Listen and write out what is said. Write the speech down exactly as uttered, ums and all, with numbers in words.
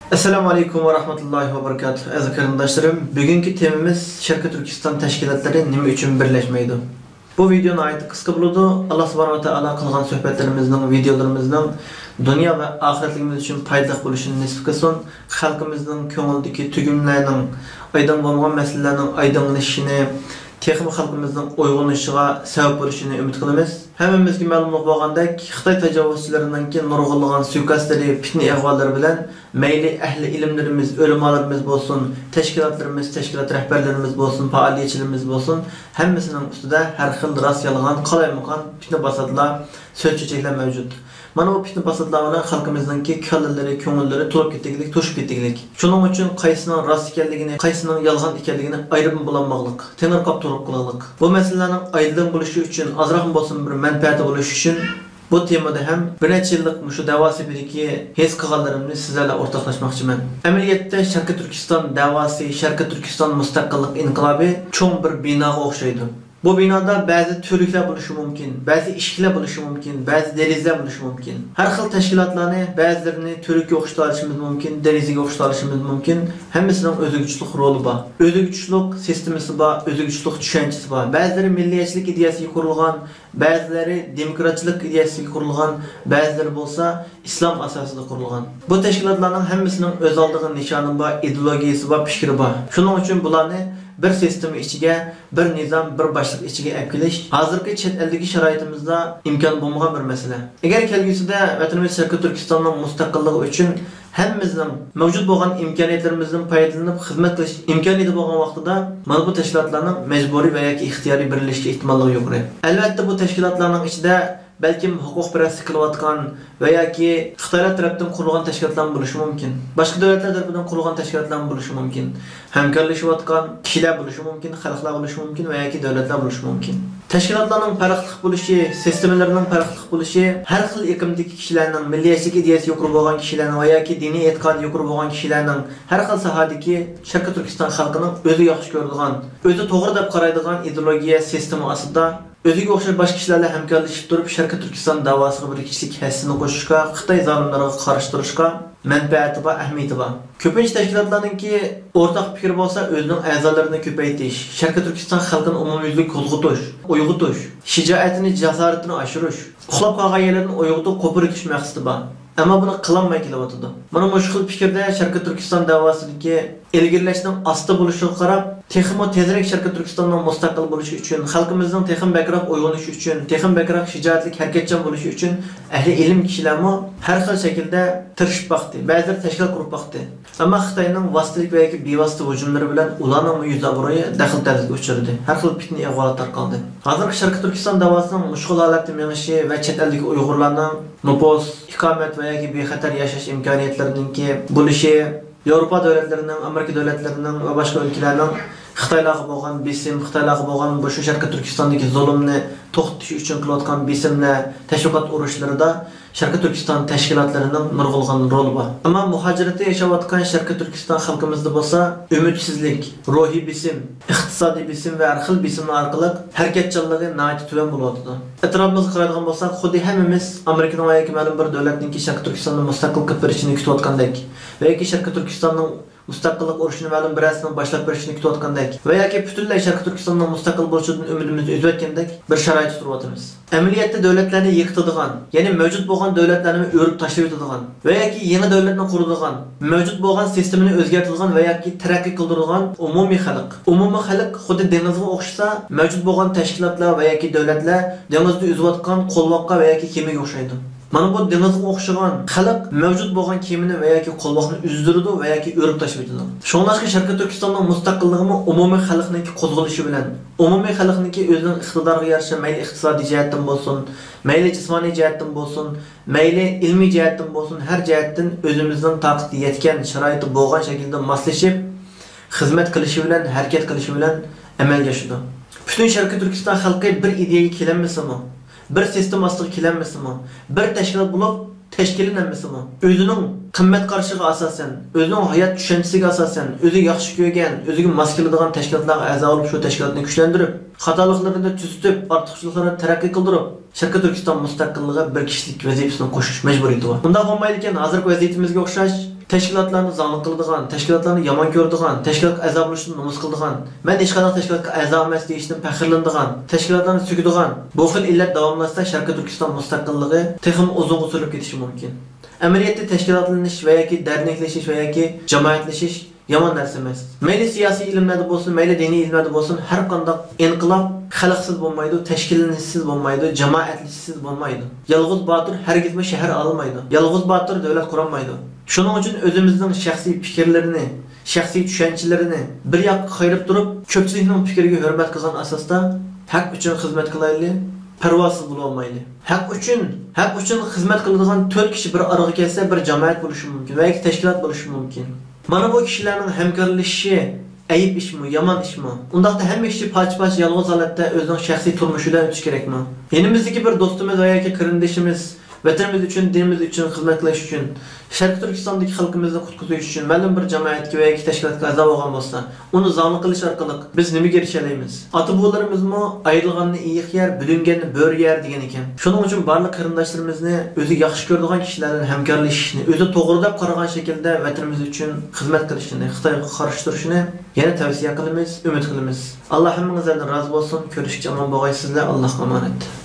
ئەسسالامۇ ئەلەيكۇم ۋە رەھمەتۇللاھى ۋە بەرىكاتۇھ. ئەزىز قېرىنداشلىرىم، بۈگۈنكى تېمىمىز شەرقىي تۈركىستان تەشكىلاتلىرى نېمە ئۈچۈن بىرلەشمەيدۇ؟ بۇ ۋىدېئو ناھايىتى قىسقا بولىدۇ. ئاللا سۇبھانەھۇ ۋە تائالا قىلغان سۆھبەتلىرىمىزنىڭ، ۋىدېئولىرىمىزنىڭ دۇنيا ۋە ئاخىرەتلىكىمىز ئۈچۈن پايدىلىق بولۇشىنى نېسىپ قىلسۇن. خەلقىمىزنىڭ كۆڭلىدىكى تۈگمىلەرنىڭ، ئايدىڭ بولمىغان مەسىلىلەرنىڭ ئايدىڭلىشىشىنى، تېخىمۇ خەلقىمىزنىڭ ئويغىنىشىغا سەۋەب بولۇشىنى ئۈمىد قىلىمىز. ھەممىمىزگە مەلۇملۇق بولغاندەك، خىتاي تاجاۋۇزچىلىرىنىڭكى نۇرغۇنلىغان سۇيىقەستلىرى، پىتنە ئەھۋاللىرى بىلەن مەيلى ئەھلى ئىلىملىرىمىز، ئۆلىمالىرىمىز بولسۇن، تەشكىلاتلىرىمىز، تەشكىلات رەھبەرلىرىمىز بولسۇن، پائالىيەتچىلىرىمىز بولسۇن، ھەممىسىنىڭ ئۈستىدە ھەر خىل راست-يالغان، قالايمىقان پىتنە-پاساتلار سۆز-چۆچەكلەر مەۋجۇت. مانا بۇ پىتنە-پاساتلار بىلەن خەلقىمىزنىڭكى كاللىلىرى، كۆڭۈللىرى تولۇپ كېتىدىلىك، توشۇپ كېتىدىلىك. شۇنىڭ ئۈچۈن قايسىنىڭ راست ئىكەنلىكىنى، قايسىنىڭ يالغان ئىكەنلىكىنى ئايرىپمۇ بولالماقلىق، تېڭىرقاپ تۇرۇپ قالغانلىق. بۇ مەسىلىلەرنىڭ ئايدىڭ بولۇشى ئۈچۈن، ئازراقمۇ بولسىمۇ بىر مەنپەئەتى بولۇشى ئۈچۈن بۇ تېمىدا ھەم بىر نەچچە يىللىق مۇشۇ دەۋا سېپىدىكى ھېس قىلغانلىرىمنى سىزلەر بىلەن ئورتاقلاشماقچىمەن. ئەمەلىيەتتە شەرقىي تۈركىستان دەۋاسى، شەرقىي تۈركىستان مۇستەقىللىق ئىنقىلابى چوڭ بىر بىناغا ئوخشايدۇ. بۇ بىنادا بەزى تۈۋرۈكلەر بولۇشى مۇمكىن، بەزى ئىشىكلەر بولۇشى مۇمكىن، بەزى دېرىزىلەر بولۇشى مۇمكىن. ھەر خىل تەشكىلاتلارنى بەزىلىرىنى تۈۋرۈككە ئوخشىتىۋېلىشىمىز مۇمكىن، دېرىزىگە ئوخشىتىۋېلىشىمىز مۇمكىن. ھەممىسىنىڭ ئۆزىگە تۇتۇشلۇق رولى بار، ئۆزىگە تۇتۇشلۇق سىستېمىسى بار، ئۆزىگە تۇتۇشلۇق چۈشەنچىسى بار. بەزىلىرى مىللىيەتچىلىك ئىدىيەسىگە قۇرۇلغان، بەزىلىرى دېموكراتچىلىق ئىدىيەسىگە قۇرۇلغان، بەزىلىرى بولسا ئىسلام ئاساسىدا قۇرۇلغان. بۇ تەشكىلاتلارنىڭ ھەممىسىنىڭ ئۆز ئالدىغا نىشانى بار، ئىدېئولوگىيىسى بار، پىكرى بار. شۇنىڭ ئۈچۈن بۇلارنى بىر سىستېما ئىچىگە، بىر نىزام، بىر باشلىق ئىچىگە ئەپ كېلىش ھازىرقى چەت ئەلدىكى شارائىتىمىزدا ئىمكانى بولمىغان بىر مەسىلە. ئەگەر كەلگۈسىدە ۋەتىنىمىز شەرقىي تۈركىستاننىڭ مۇستەقىللىقى ئۈچۈن ھەممىمىزنىڭ مەۋجۇت بولغان ئىمكانىيەتلىرىمىزدىن پايدىلىنىپ خىزمەت قىلىش ئىمكانىيىتى بولغان ۋاقتىدا، مانا بۇ تەشكىلاتلارنىڭ مەجبۇرىي ۋە ياكى ئىختىيارىي بىرلىشىشكە ئېھتىماللىقى يۇقىرى. ئەلۋەتتە، بۇ تەشكىلاتلارنىڭ ئىچىدە بەلكىم ھوقۇقپەرەسلىك قىلىۋاتقان ۋە ياكى خىتايلار تەرەپتىن قۇرۇلغان تەشكىلاتلارمۇ بولۇشى مۇمكىن. باشقا دۆلەتلەر تەرىپىدىن قۇرۇلغان تەشكىلاتلارمۇ بولۇشى مۇمكىن. ھەمكارلىشىۋاتقان كىشىلەر بولۇشى مۇمكىن، خەلقلەر بولۇشى مۇمكىن ۋە ياكى دۆلەتلەر بولۇشى مۇمكىن. تەشكىلاتلارنىڭ پەرقلىق بولۇشى، سىستېمىلىرىنىڭ پەرقلىق بولۇشى ھەر خىل ئېقىمدىكى كىشىلەرنىڭ، مىللىيەتچىلىك ئىدىيەسى يۇقىرى بولغان كىشىلەرنىڭ ۋە ياكى دىنىي ئېتىقادى يۇقىرى بولغان كىشىلەرنىڭ ھەر خىل ساھەدىكى شەرقىي تۈركىستان خەلقىنىڭ ئۆزى ياخشى كۆرىدىغان، ئۆزى توغرا دەپ قارايدىغان ئىدېئولوگىيە سىستېما ئاستىدا ئۆزىگە ئوخشاش باشقا كىشىلەر بىلەن ھەمكارلىشىپ تۇرۇپ، شەرقىي تۈركىستان داۋاسىغا بىر كىشىلىك ھەسسىنى قوشۇشقا، خىتاي زالىملىرىغا قارشى تۇرۇشقا مەنپەئەتى بار، ئەھمىيىتى بار. كۆپىنچە تەشكىلاتلارنىڭكى ئورتاق پىكرى بولسا ئۆزىنىڭ ئەزالىرىنى كۆپەيتىش، شەرقىي تۈركىستان خەلقىنى ئومۇميۈزلۈك قوزغىتىش، ئويغىتىش، شىجائىتىنى، جاسارىتىنى ئاشۇرۇش، ئۇخلاپ قالغان يەرلەردىن ئويغىتىپ قوپۇرۇۋېتىش مەقسىتى بار. ئەمما بۇنى قىلالماي كېلىۋاتىدۇ. مانا مۇشۇ خىل پىكىردە شەرقىي تۈركىستان داۋاسىدىكى ئىلگىرىلەشنىڭ ئاستا بولۇشىغا قاراپ، تېخىمۇ تېزرەك شەرقىي تۈركىستاننىڭ مۇستەقىل بولۇشى ئۈچۈن، خەلقىمىزنىڭ تېخىمۇ بەكرەك ئويغىنىشى ئۈچۈن، تېخىمۇ بەكرەك شىجائەتلىك، ھەرىكەتچان بولۇشى ئۈچۈن ئەھلى ئىلىم كىشىلەرمۇ ھەر خىل شەكىلدە تىرىشىپ باقتى. بەزىلىرى تەشكىلات قۇرۇپ باقتى. ئەمما خىتاينىڭ ۋاسىتىلىك ۋە ياكى بىۋاسىتە ھۇجۇملىرى بىلەن ئۇلارنىڭمۇ يۈز ئابرۇيى دەخلى-تەرۇزغا ئۇچرىدى. ھەر خىل پىتنە-ئەھۋالات تارقالدى. ھازىرقى شەرقىي تۈركىستان داۋاسىنىڭ مۇشۇ خىل ھالەتتە مېڭىشى ۋە چەت ئەلدىكى ئۇيغۇرلارنىڭ نوپۇس، ئىقامەت ۋە ياكى بىخەتەر ياشاش ئىمكانىيەتلىرىنىڭكى بولۇشى، ياۋروپا دۆلەتلىرىنىڭ، ئامېرىكا دۆلەتلىرىنىڭ ۋە باشقا ئۆلكىلەرنىڭ خىتايلارغا بولغان بېسىم، خىتايلارغا بولغان بۇ شۇ شەرقىي تۈركىستاندىكى زۇلۇمنى توختىتىش ئۈچۈن قىلىۋاتقان بېسىملەر، تەشۋىقات ئۇرۇشلىرىدا شەرقىي تۈركىستان تەشكىلاتلىرىنىڭ نۇرغۇنلىغان رولى بار. ئەمما مۇھاجىرەتتە ياشاۋاتقان شەرقىي تۈركىستان خەلقىمىزدە بولسا ئۈمىدسىزلىك، روھىي بېسىم، ئىقتىسادىي بېسىم ۋە ھەر خىل بېسىملار ئارقىلىق ھەرىكەتچانلىقى ناھايىتى تۆۋەن بولۇۋاتىدۇ. ئەتراپىمىزغا قارايدىغان بولساق، خۇددى ھەممىمىز ئامېرىكىنىڭ ۋە ياكى مەلۇم بىر دۆلەتنىڭكى شەرقىي تۈركىستاننى مۇستەقىل قىلىپ بېرىشىنى كۈتۈۋاتقاندەك ۋە ياكى شەرقىي تۈركىستاننىڭ مۇستەقىللىق ئۇرۇشىنى مەلۇم بىرەرسىنىڭ باشلاپ بېرىشىنى كۈتۈۋاتقاندەك ۋە ياكى پۈتۈنلەي شەرقىي تۈركىستاننىڭ مۇستەقىل بولۇشىدىن ئۈمىدىمىزنى ئۈزۈۋەتكەندەك بىر شارائىتتا تۇرۇۋاتىمىز. ئەمەلىيەتتە دۆلەتلەرنى يىقىتىدىغان، يەنى مەۋجۇت بولغان دۆلەتلەرنى ئۆرۈپ تاشلىۋېتىدىغان ۋە ياكى يېڭى دۆلەتنى قۇرىدىغان، مەۋجۇت بولغان سىستېمىنى ئۆزگەرتىدىغان ۋە ياكى تەرەققىي قىلدۇرىدىغان ئومۇمىي خەلق. ئومۇمىي خەلق خۇددى دېڭىزغا ئوخشىسا، مەۋجۇت بولغان تەشكىلاتلار ۋە ياكى دۆلەتلەر دېڭىزدا ئۈزۈۋاتقان قولۋاققا ۋە ياكى كېمىگە ئوخشايدۇ. مانا بۇ دېڭىزغا ئوخشىغان خەلق مەۋجۇت بولغان كېمىنى ۋە ياكى قولۋاقنى ئۈزدۈرىدۇ ۋە ياكى ئۆرۈپ تاشلىۋېتىدۇ. شۇڭلاشقا شەرقىي تۈركىستاننىڭ مۇستەقىللىقىمۇ ئومۇمىي خەلقنىڭكى قوزغىلىشى بىلەن، ئومۇمىي خەلقنىڭكى ئۆزىنىڭ ئىقتىدارىغا يارىشا مەيلى ئىقتىسادىي جەھەتتىن بولسۇن، مەيلى جىسمانىي جەھەتتىن بولسۇن، مەيلى ئىلمىي جەھەتتىن بولسۇن، ھەر جەھەتتىن ئۆزىمىزنىڭ تاقىتى يەتكەن شارائىتى بولغان شەكىلدە ماسلىشىپ خىزمەت قىلىشى بىلەن، ھەرىكەت قىلىشى بىلەن ئەمەلگە ئاشىدۇ. پۈتۈن شەرقىي تۈركىستان خەلقى بىر ئىدىيەگە كېلەلمىسىمۇ، بىر سىستېما ئاستىغا كېلەلمىسىمۇ، بىر تەشكىلات بولۇپ تەشكىللىنەلمىسىمۇ، ئۆزىنىڭ قىممەت قارىشىغا ئاساسەن، ئۆزىنىڭ ھايات چۈشەنچىسىگە ئاساسەن، ئۆزى ياخشى كۆرگەن، ئۆزىگە ماس كېلىدىغان تەشكىلاتلارغا ئەزا بولۇپ، شۇ تەشكىلاتنى كۈچلەندۈرۈپ، خاتالىقلىرىنى تۈزىتىپ، ئارتۇقچىلىقلىرىنى تەرەققىي قىلدۇرۇپ، شەرقىي تۈركىستان مۇستەقىللىقىغا بىر كىشىلىك ۋەزىپىسىنى قوشۇش مەجبۇرىيىتى بار. ئۇنداق بولمايدىكەن، ھازىرقى ۋەزىيىتىمىزگە ئوخشاش تەشكىلاتلارنى زاڭلىق قىلىدىغان، تەشكىلاتلارنى يامان كۆرىدىغان، تەشكىلاتقا ئەزا بولۇشتىن نومۇس قىلىدىغان، مەن ھېچقانداق تەشكىلاتقا ئەزا ئەمەس دېيىشتىن پەخىرلىنىدىغان، تەشكىلاتلارنى سۆكىدىغان، بۇ خىل ئىللەت داۋاملاشسا، شەرقىي تۈركىستان مۇستەقىللىقى تېخىمۇ ئۇزۇنغا سوزۇلۇپ كېتىشى مۇمكىن. ئەمەلىيەتتە تەشكىلاتلىنىش ۋە ياكى دەرنەكلىشىش ۋە ياكى جامائەتلىشىش يامان نەرسە ئەمەس. مەيلى سىياسىي ئىلىملەردە بولسۇن، مەيلى دىنىي ئىلىملەردە بولسۇن، ھەر قانداق ئىنقىلاب خەلقسىز بولمايدۇ، تەشكىللىنىشسىز بولمايدۇ، جامائەتلىشىشسىز بولمايدۇ. يالغۇز باتۇر ھەرگىزمۇ شەھەر ئالالمايدۇ. يالغۇز باتۇر دۆلەت قۇرالمايدۇ. شۇنىڭ ئۈچۈن ئۆزىمىزنىڭ شەخسىي پىكىرلىرىنى، شەخسىي چۈشەنچىلىرىنى بىر ياققا قايرىپ تۇرۇپ، كۆپچىلىكنىڭ پىكرىگە ھۆرمەت قىلغان ئاساستا ھەق ئۈچۈن خىزمەت قىلايلى، پەرۋاسىز بولۇۋالمايلى. ھەق ئۈچۈن، ھەق ئۈچۈن خىزمەت قىلىدىغان تۆت كىشى بىر ئارىغا كەلسە، بىر جامائەت بولۇشى مۇمكىن ۋە ياكى تەشكىلات بولۇشى مۇمكىن. مانا بۇ كىشىلەرنىڭ ھەمكارلىشىشى ئەيىب ئىشمۇ، يامان ئىشمۇ؟ ئۇنداقتا ھەممە كىشى پارچە-پارچە يالغۇز ھالەتتە ئۆزىنىڭ شەخسىي تۇرمۇشى بىلەن ئۆتۈشى كېرەكمۇ؟ يېنىمىزدىكى بىر دوستىمىز ۋە ياكى قېرىندىشىمىز ۋەتىنىمىز ئۈچۈن، دىنىمىز ئۈچۈن خىزمەت قىلىش ئۈچۈن، شەرقىي تۈركىستاندىكى خەلقىمىزنى قۇتقۇزۇش ئۈچۈن مەلۇم بىر جامائەتكە ۋە ياكى تەشكىلاتقا ئەزا بولغان بولسا، ئۇنى زاڭلىق قىلىش ئارقىلىق بىز نېمىگە ئېرىشەلەيمىز؟ ئاتا-بوۋىلىرىمىزمۇ «ئايرىلغاننى ئېيىق يەر، بۆلۈنگەننى بۆرە يەر» دېگەن ئىكەن. شۇنىڭ ئۈچۈن بارلىق قېرىنداشلىرىمىزنى ئۆزى ياخشى كۆرىدىغان كىشىلەر بىلەن ھەمكارلىشىشنى، ئۆزى توغرا دەپ قارىغان شەكىلدە ۋەتىنىمىز ئۈچۈن خىزمەت قىلىشىنى، خىتايغا قارشى تۇرۇشىنى يەنە تەۋسىيە قىلىمىز، ئۈمىد قىلىمىز. ئاللا ھەممىڭىزلەردىن رازى بولسۇن. كۆرۈشكىچە ئامان بولغايسىزلەر. ئاللاھقا ئامانەت.